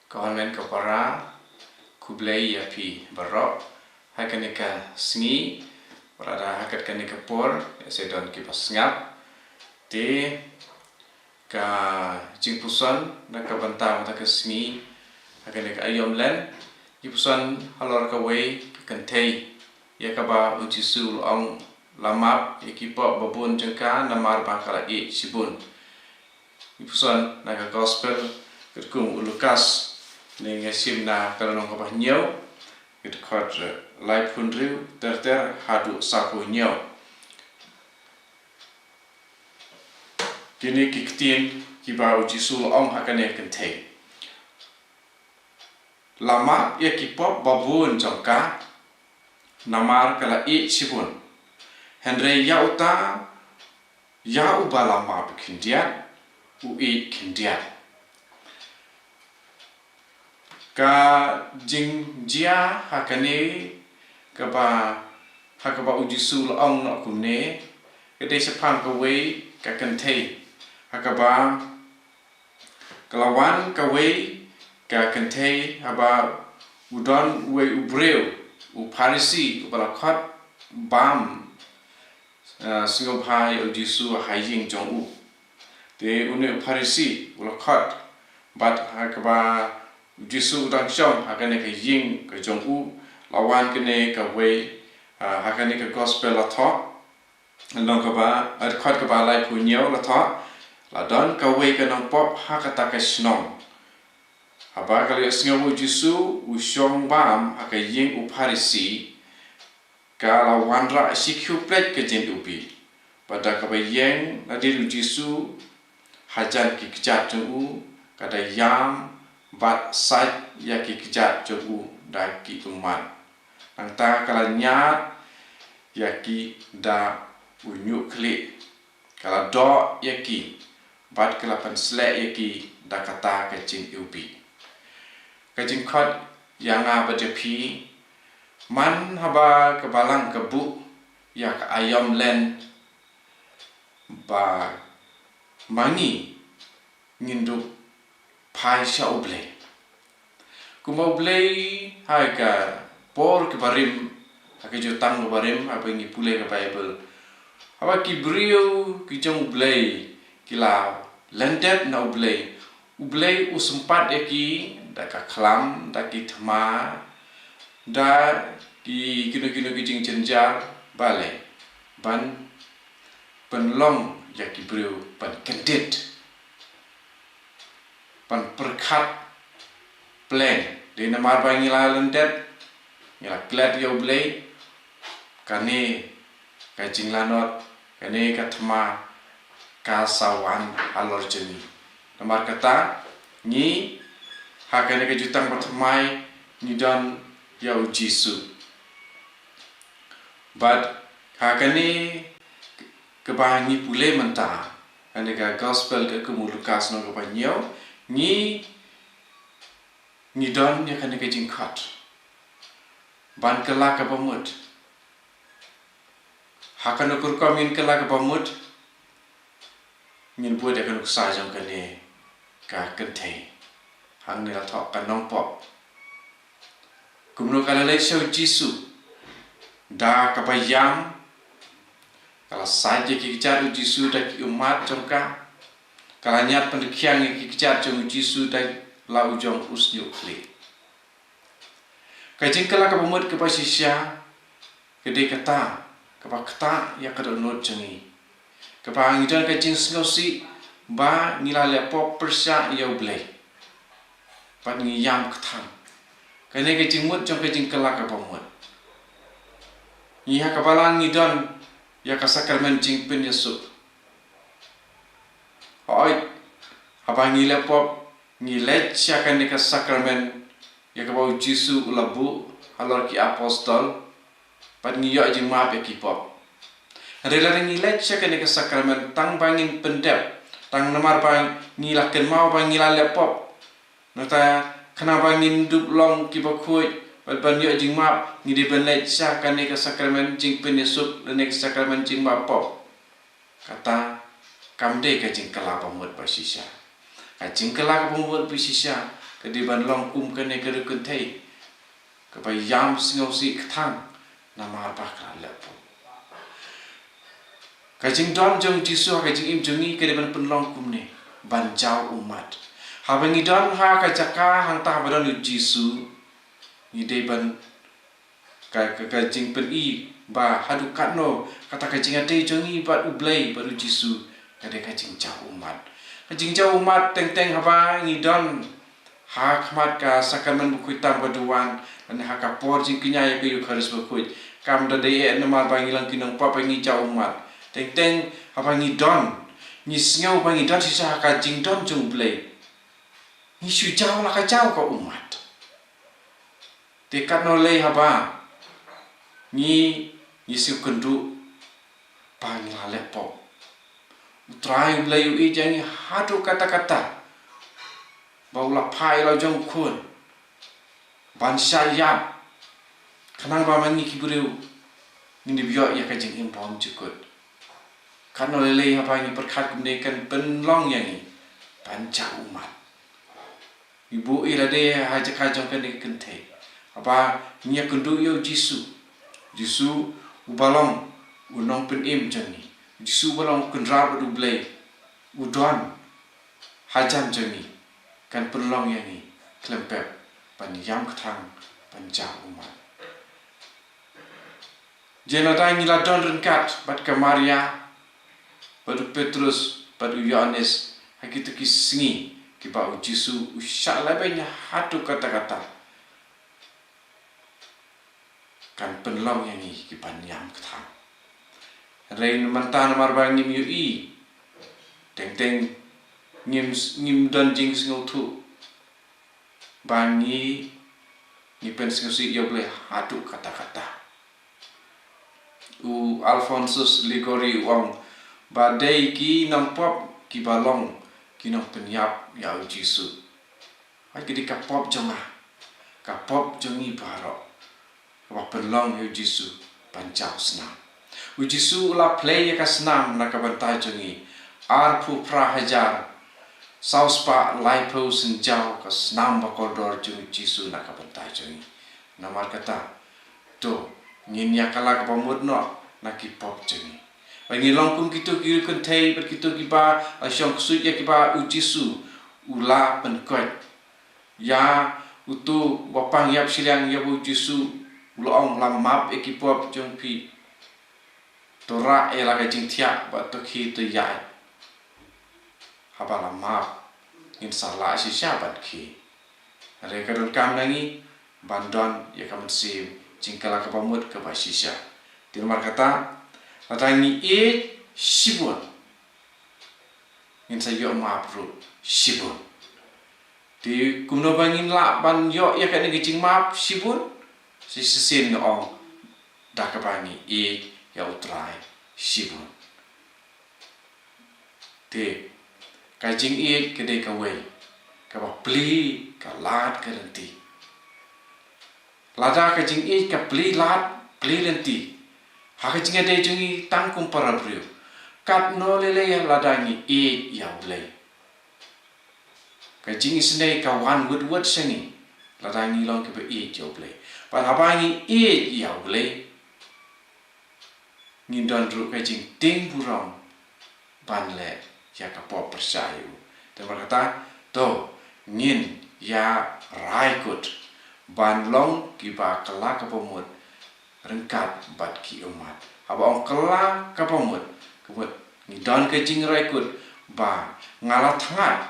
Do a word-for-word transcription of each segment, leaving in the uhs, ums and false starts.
Ka hynmen ka para, khublei ïa phi baroh. Ha kane ka sngi, lada ha kat kane ka por, ïa se don kiba sngap. Te ka jingpuson na ka bynta mynta ka sngi, ha kane ka aïom Lent, jingpuson halor kawei ka kynthei, ïa kaba u Jisu u la ong, la map ïa ki pop babun jong ka namar ba ka la ïeit shibun. Ngi puson na ka gospel katkum u Lukas, ne ngi shim na ka lynnong kaba hynñiew, ka dkhot laiphew hynriew ter ter haduh saphew hynñiew. Kine ki ktien kiba u Jisu u la ong ha kane ka kynthei. La map ïa ki pop babun jong ka, namar ka la ïeit shibun. Hynrei ïa uta, ïa uba la map khyndiat, u ïeit khyndiat. Ka jingjia ha kane kaba, ha kaba u Jisu u la ong noh kumne, ka dei shaphang kawei ka kynthei, ha kaba ka la wan kawei ka kynthei haba u don uwei u briew, u Pharisi, uba la khot bam, eh, sngewbha ïa u Jisu ha ïing jong u. Te une u Pharisi, u la khot, bad ha kaba u Jisu u dang shong, ha kane ka ïing ka jong u, la wan kane kawei, eh, ha kane ka gospel la thoh. Lynnong kaba, eh, dkhot kaba laiphew hynñiew la thoh, la don kawei ka nongpop ha kata ka shnong. Haba ka la ïohsngew ba u Jisu, u shong bam, ha ka ïing u Pharisi, ka la wanrah shi khiew pleit ka jingïubi. Bad da kaba ïeng nadien u Jisu, hajan ki kjat jong u, ka da ïam, bad sait ïa ki kjat jong u da ki ummat. Nangta ka la ñiad ïa ki da u ñiuhkhlieh. Ka la doh ïa ki, bad ka la pynsleh ïa ki da kata ka jingïubi. Ka jingkhot ïa nga bad ïa phi, man haba ka balang ka buh ïa ka aïom Lent, ba ma ngi ngin dup phai sha U Blei. Kumba U Blei ha ka por kaba rim, ha ka jutang kaba rim, haba ngi pule ka Baibl. Haba ki briew ki jong U Blei, ki la lyndet na U Blei. U Blei u sympat ïa ki, da ka khlam, da ki thma, da ki kino kino ki jingjynjar, balei. Ban pynlong ïa ki briew, ban kyndit. Ban pyrkhat pleng, dei namar ba ngi la lyndet, ngi la klet ïa U Blei, kane ka jinglanot, kane ka thma, ka sa wan halor jong ngi. Namar kata, ngi, ha kane ka jutang bathymmai, ngi don ïa u Jisu. Bad ha kane kaba ngi pule mynta, kane ka gospel katkum u Lukas lynnong kaba hynñiew, ngi, ngi don ïa kane ka jingkhot ban kylla kaba mut. Ha kano ka rukom ngin kylla kaba mut? Ngin bud ïa ka nuksa jong kane ka kynthei. Hangne la thoh ka nongpop. Kumno ka la leit sha u Jisu? Da kaba ïam, ka la sait ïa ki kjat u Jisu da ki ummat jong ka. Ka la ñiad pynrkhiang ïa ki kjat jong u Jisu da la u jong u sniewkhlieh. Ka jingkylla kaba mut kaba shisha, ka dei kata, kaba ktah ïa ka dohnud jong ngi. Kaba ngi don ka jingsngewsih, ba ngi la leh pop pyrshah ïa U Blei. Bad ngi ïam kthang. Kane ka jingmut jong ka jingkylla kaba mut. Ngi ha ka balang ngi don, ïa ka sakramen jingpynïasuk. Hooid, haba ngi leh pop, ngi leit sha kane ka sakramen, ïa kaba u Jisu u la buh, halor ki apostol, bad ngi ïoh jingmap ïa ki pop. Hynrei lada ngi leit sha kane ka sakramen, tang ba ngin pyndep, tang namar ba ngi la kynmaw ba ngi la leh pop. Nangta, khnang ba ngin dup long kiba khuid, bad ban ïoh jingmap, ngi dei ban leit sha kane ka sakramen jingpynïasuk, lane ka sakramen jingmap pop. Kata, kam dei ka jingkylla ba mut ba shisha. Ka jingkylla kaba mut ba shisha, ka dei ban long kum kane ka riew kynthei kaba ïam sngewsih kthang namar ba ka la leh pop. Ka jingdon jong Jisu ha ka jingim jong ngi ka dei ban pynlong kumne, ban jaw ummat. Haba ngi don ha ka jaka hangta ba don u Jisu, ngi dei ban ka, ka, ka jingpyni ba haduh katno kata ka jingïadei jong ngi bad U Blei bad u Jisu ka dei ka jingjaw ummat. Ka jingjaw ummat teng teng haba ngi don ha khmat ka sakramen bakhuid tam ba duwan, lane ha ka por jingkñia ïa ka Eukharist bakhuid. Kam da dei eh namar ba ngi long ki nongpop ba ngi jaw ummat. Teng teng haba ngi don, ngi sngew ba ngi don shisha ha ka jingdon jong U Blei, ngi shu jaw la ka jaw ka ummat. Te katno lei haba ngi, ngi sngewkynduh ba ngi la leh pop. U Trai U Blei u ïeit ïa ngi haduh katta katta, ba u la phah ïa la u jong u Khun ban shah ïap, khnang ba ma ngi ki briew ngin ïoh ïa ka jingim bymjukut. Katno lei lei haba ngi pyrkhat kumne kan pynlong ïa ngi ban jaw ummat. Ngi buh ïa lade ha jaka jong kane ka kynthei, haba ngi ïakynduh ïa u Jisu. Jisu uba long u nongpynim jong ngi, Jisu uba long u Kynrad bad U Blei, u don hajan jong ngi, kan pynlong ïa ngi khlem pep ban ïam kthang, ban jaw ummat. Jin lada ngi la don ryngkat bad ka Maria, bad u Petrus, bad u Ïoannis ha kito ki sngi kiba u Jisu u shah lehbeiñ haduh katta katta, kan pynlong ïa ngi ki ban ïam kthang. Hynrei mynta namar ba ngim ïohi, teng teng ngim, ngim don jingsngewthuh ba ngi, ngi pynsngewsih ïa U Blei haduh katta katta. U Alphonsus Liguori u ong ba dei ki nongpop kiba long ki nongpynïap ïa u Jisu. Hooid, ka dei ka pop jong nga, ka pop jong ngi baroh, kaba pynlong ïa u Jisu ban jaw snam. U Jisu u la plie ïa ka snam na ka bynta jong ngi. Arphew phra hajar saw spah laiphew synjaw ka snam bakordor jong u Jisu na ka bynta jong ngi. Namar kata, to, ngin ïa kylla kaba mut noh na ki pop jong ngi. Ba ngin long kum kito ki riew kynthei bad kito kiba la shong ksuid ïa kiba u Jisu u la pynkoit. Ïa uto uba pang ïap shiliang ïa uba u Jisu u la ong, la map ïa ki pop jong phi. To rah ïa la ka jingthiah bad to khie to ïaid. Haba la map, ngin sa lah shisha ban khie. Hynrei ka donkam na ngi ban don ïa ka mynsiem jingkylla kaba mut kaba shisha. Te namar kata, lada ngi ïeit shibun, ngin sa ïoh map ruh shibun. Te kumno ba ngin lah ban ïoh ïa kane ka jingmap shibun? Sa shisien nga ong, da kaba ngi ïeit ïa U Trai shibun. Te ka jingïeit ka dei kawei kaba plie ka lad ka lynti. Lada ka jingïeit ka plie lad plie lynti ha ka jingïadei jong ngi tang kum para briew, katno lei lei lada ngi ïeit ïa U Blei. Ka jingisynei ka wan wut wut sha ngi lada ngi long kiba ïeit ïa U Blei. Bad haba ngi ïeit ïa U Blei, ngin don ruh ka jingtieng burom ban leh ïa ka pop pyrshah ïa u. Te namar kata, to, ngin ïa rai kut ban long kiba kylla kaba mut ryngkat bad ki ummat. Haba ong kylla kaba mut, ka mut ngi don ka jingrai kut ba nga la thngat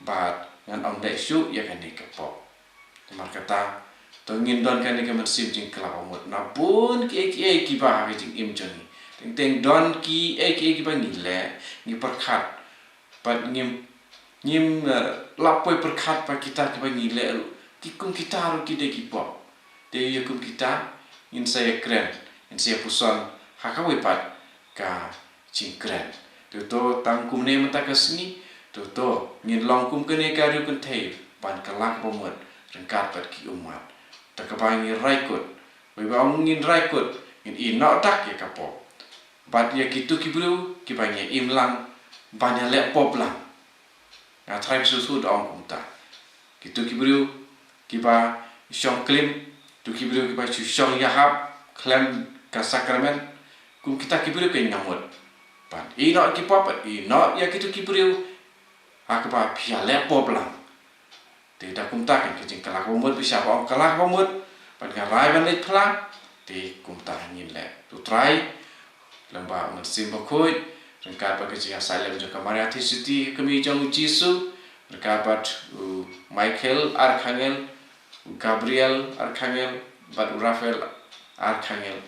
bad ngan ym leh shuh ïa kane ka pop. Namar kata, to ngin don kane ka mynsiem jingkylla kaba mut na bun kiei kiei kiba ha ka jingim jong ngi. Teng teng don kiei kiei kiba ngi leh, ngi pyrkhat, bad ngim, ngim, eh, lap poi pyrkhat ba kita kiba ngi leh ruh, ki kum kita ruh ki dei ki pop. Te ïa kum kita ngin sa ïakren, ngin sa ïapuson ha kawei pat ka jingkren. Te to, tang kumne mynta ka sngi, to to ngin long kum kane ka riew kynthei ban kylla kaba mut ryngkat bad ki ummat. Da kaba ngi rai kut, wei ba ong ngin rai kut, ngin ïeh noh dak ïa ka pop bad ïa kito ki briew kiba ngi im lang ban ïaleh pop lang. Nga tharai phi sngewthuh da ong kumta. Kito ki briew kiba shong klim, kito ki briew kiba shu shong ïahap khlem ka sakramen, kum kita ki briew kein nga mut ban ïehnoh ki pop, ïehnoh ïa kito ki briew ha kaba phi ïaleh pop lang. Te da kumta kein ka jingkylla kaba mut, phi sngap ba ong kylla kaba mut, bad nga rai ban leit phlang, te kumta ngin leh. To Trai, lyngba u Mynsiem Bakhuid, ryngkat bad ka jingïasaid lem jong ka Maria Theisotti, ka kmie jong u Jisu, ryngkat bad u Michael Archangel, u Gabriel Archangel, bad u Raphael Archangel,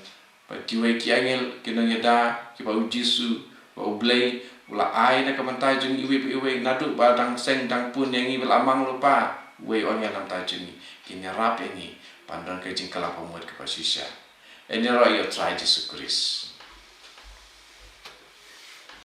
bad kiwei ki angel ki nongïada kiba u Jisu, ba u Blei u la ai na ka bynta jong ngi iwei pa iwei, naduh ba dang seng dang pun ïa ngi, ba la mang lypa uwei u angel na ka bynta jong ngi, kin ïarap ïa ngi ban don ka jingkylla kaba mut kaba shisha. Ïaroh ïa u Trai Jisu Khrist.